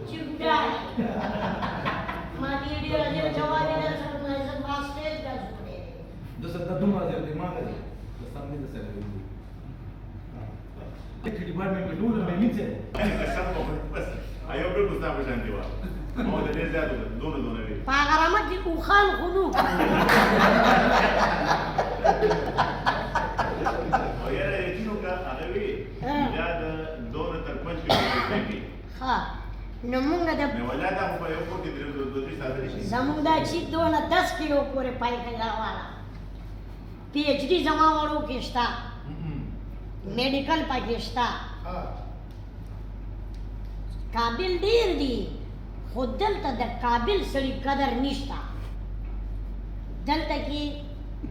چې بوډا ما دې ډېر ډېر جواب یې درکړ، ما زه ما سټیج ګرځولی دی. د څه د دومره زیات دماغ دی، د سم نه د سره دی. ډیپارټمنټ کې ټول مې میڅه قسم په بس ایو بالکل ستا په شان دی وه، او د ډېر زیات دونه دونه وي. په هغه رمه کې اوښان خو نو. او یاره یقین وکړه، هغه وي بیا د 2 نه تر 5 کیلو وي. ښه، نو مونږ د نو ولا دا خو په یو کور کې درې دوه درې ساتلی شي. زمونږ دا چې 2 نه 10 کیلو پورې پای کوي راواله. پی ایچ ډي زما وړو کې شته، میډیکل پکې شته. قابل ډیر دي، خو دلته د قابل سړي قدر نشته. دلته کې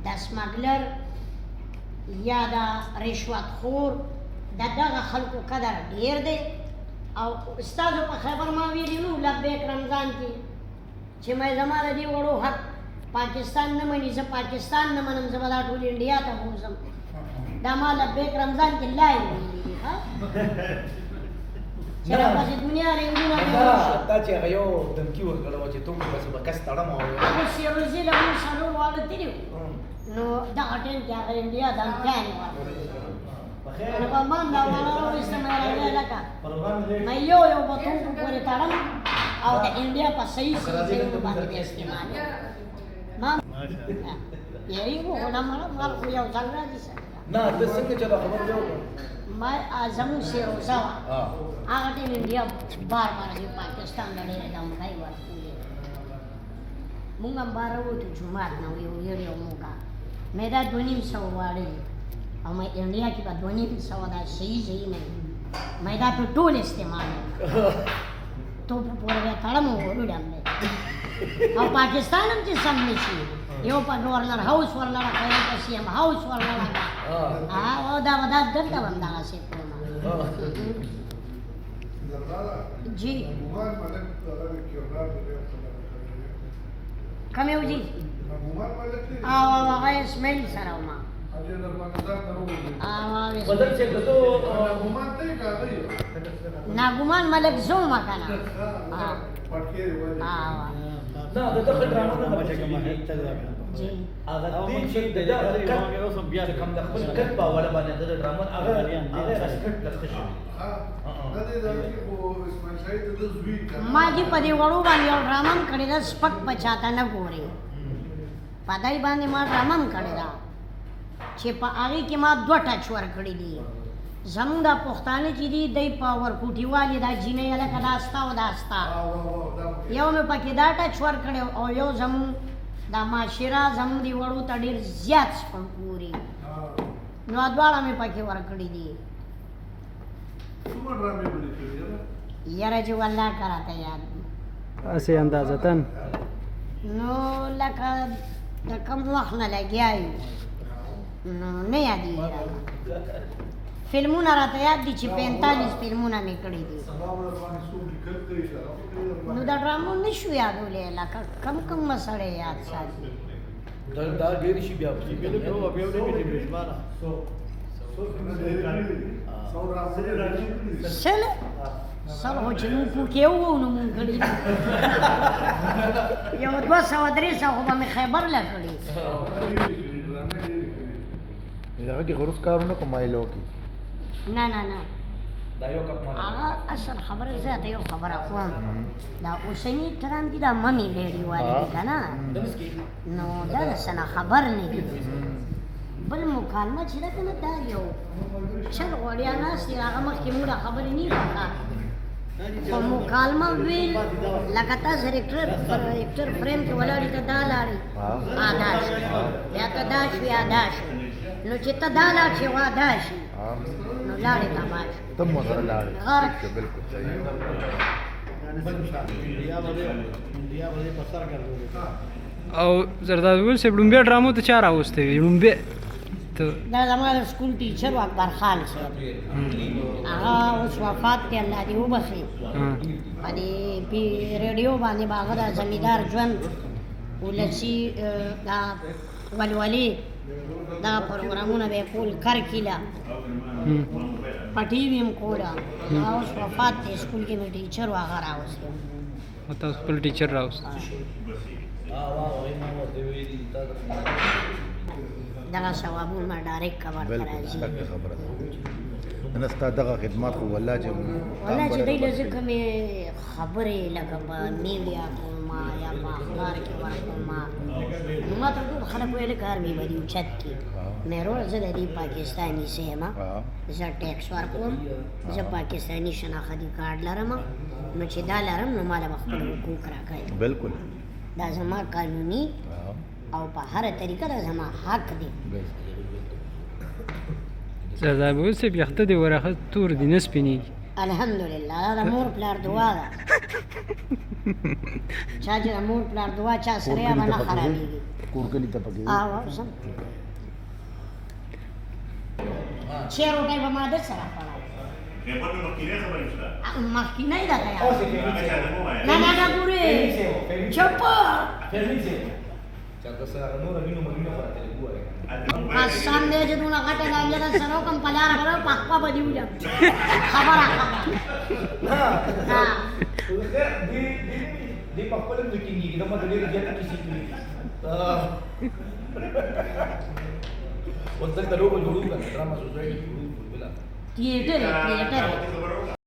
د سمګلر یا د رشوت خور د دغه خلکو قدر ډیر دی. او استادو په خیبر ما ویلي نو لبیک رمضان کې چې مې زما د دې وړو حق پاکستان نه مني، زه پاکستان نه منم، زه به دا ټول انډیا ته بوځم. دا ما لبیک رمضان کې لای ویلي دي. ښه چې راپسې دنیا رنګونه مې وشو. تا چې هغه یو دمکی ورکړه چې ته پسې به کس تړم او هغه سیروزي له موږ څلور واړه تللي وو، نو دغه ټایم کې هغه انډیا دمکیانې ورکړې. نو په ما دا واړه راوایسته، مې راویل لکه مې یو یو به توپو پورې تړم او د انډیا په صحیح صحیح ځایونو باندې به استعمال ما یېږو. خو نه مړه، مال خو یو ځل راځي سره. نه، ته څنګه چې دا خبر دی وکړه؟ ما زموږ سیروزه وه. هغه ټایم انډیا بار بار د پاکستان له ډېرې دمکۍ ورکولې. مونږ هم بار ووتو جومات نه، یو یړی او موږ مې دا 250 واړه دي او مې انډیا کې به 250 دا صحیح صحیح نه وي. مې دا په ټول استعمال توپ پورې بیا تړم او وړم دی. او پاکستان هم چې سم نه شي، یو په گورنر هاوس ورلړه، یو په سی ایم هاوس ورلړه. او دا به دا دلته به هم دغسې کوم. جی کوم یو جی؟ او هغه اسماعیل سره وما او بدل چې ته ناګمان ملک زو ما کنه. نه، د دغه ډرامه نه بچی. جی. هغه دې چې د دغه کټ چې کوم د خپل کټ په حواله باندې د ډرامه هغه هغه سکرپټ لخته شوی. ما جی په دې وړو باندې یو ډرامه هم کړې ده، سپک په چاته نه ګوري. په دای باندې ما ډرامه هم کړې ده چې په هغې کې ما دوه ټچ ورکړي دي. زمونږ دا پښتانه چې دي، دی په ورکوټیوالي دا جینۍ هلکه دا ستا او دا ستا، یو مې پکې دا ټچ ورکړی او یو زمونږ دا معاشره زمونږ دې وړو ته ډېر زیات سپک ګوري، نو دواړه مې پکې ورکړي دي. یاره چې والله که راته یاد دي. هسې اندازتاً. نو لکه د کم وخت نه لګیا یو، نو نه یادېږي راته. فلمونه راته یاد دي چې 45 فلمونه مې کړي دي. نو دا ډرامو نه شو یادولی، لکه کم کم مسړی یاد ساتي. دا ډېر شي بیا. 100 100 خو چې مونږ پوکې وو نو مونږ کړي دي. یو 200 300 خو به مې خیبر له کړي. دغه کې غروس کارونه کوم ایلو کې؟ نه نه نه. دا یو کپ ما هغه اصل خبره زه ته یو خبره کوم. دا اوسني ټرام دي، دا ممي لیډي والي دي که نه، نو دا د څه نه خبر نه دي. بل مکالمه چې ده که نه، دا یو چل غوړیا ناست دی، هغه مخکې موږ دا خبرې نه پکار، خو مکالمه ویل لکه تاسو اکټر اکټر فریم کې ولاړ ته دا لاړې ادا شو، بیا ته دا شو ادا شو، نو چې ته دا لاړ شې ادا شي، نو لاړې تباه شو. تم سره لاړې. غرق. بالکل صحیح. انډیا باندې په سر ګرځولې. او زرداد ګل صاحب، لومبی ډرامو ته چا راوستی وي لومبی ته؟ دا زما د سکول ټیچر و، اکبر خان صاحب، هغه اوس وفات دی، الله دې وبخښي. په دې پی ریډیو باندې به هغه د زمیندار ژوند ولسي دا ولولې. دا پروګرامونه به یې کول، کرکیله پټي به هم کوله. هغه اوس وفات دی، سکول کې مې ټیچر و، هغه راوستی و. او تاسو خپل ټیچر راوست؟ دغه ثوابونه ډایرکټ قبر ته راځي. بالکل خبره ده. نه، ستا دغه خدمات خو والله چې والله چې دی له ځکه مې خبرې لکه په میډیا کوم یا په اخبار کې ورکوم، نو ما ته ټول خلک ویل کار مې به دې اوچت کړي. مې وروره زه د دې پاکستاني څه یم، زه ټیکس ورکوم، زه پاکستاني شناختي کارډ لرم، نو چې دا لرم نو ما له به خپل حقوق راکوي. بالکل. دا زما قانوني او په هره طریقه دا زما حق دی. زرداد ګل صاحب، یخته دې ورخه تور دي، نه سپینېږي. الحمدلله، دا د مور پلار دعا ده. چا چې د مور پلار دعا چا سره یې، هغه نه خرابېږي. کورکلي ته پکې او سم چې روټۍ به ما د سره خوړه. خیبر نو مخکینی خبرې شته. مخکینی ده که هغه چا ته مه وایه. نه نه نه، ګورې چپ. چاته سره نور وینو مګینو خو راته وایي. قسم دی چې دونه غټه لانجه در سره وکړم، په لاره به په خپه به دې وځم. خبره خبره. ها. دې دې په خپل نه ټینګېږي، دا ماته ډېرې زیاتې کیسې کړي. اوس دلته لوبه جوړو که نه، ډرامه سوسایټي جوړو بلا تھیټر، تھیټر. خبره وکړه.